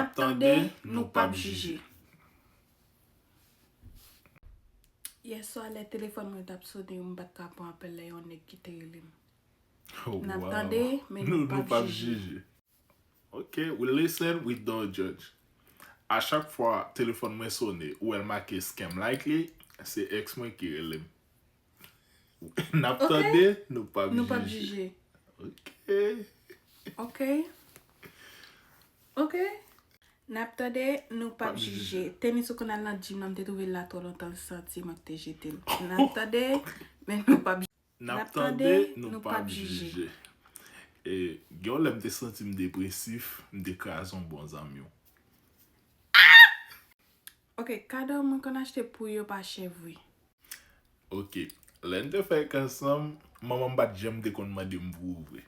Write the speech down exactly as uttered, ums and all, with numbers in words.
N ap tande, nou p ap jije. Yèswa, lè telefòn mwen t ap sone, m pa t ka pran apèl la, yon nèg ki te rele m. N ap tande, men nou p ap jije. Ok, we listen, we don't judge. A chak fwa telefòn mwen sone, ou wè l make scam likely, se ex mwen ki rele m. N ap tande, nou p ap jije. Ok. Ok. Ok. N ap tande, nou p ap jije. Tenis ou konn al nan gym nan, m te twouve l la twò lontan, l santi mwen te jete l. N ap tande, men nou p ap N ap tande, nou p ap jije. E, gen yon lè m te santi m depresif, m te kraze yon bon zanmi w. Ok, kado mwen konn achte pou yo pa chè vre. Ok, lè n te fèk ansanm, manman m pa t janm te konn mande m pou ou vre.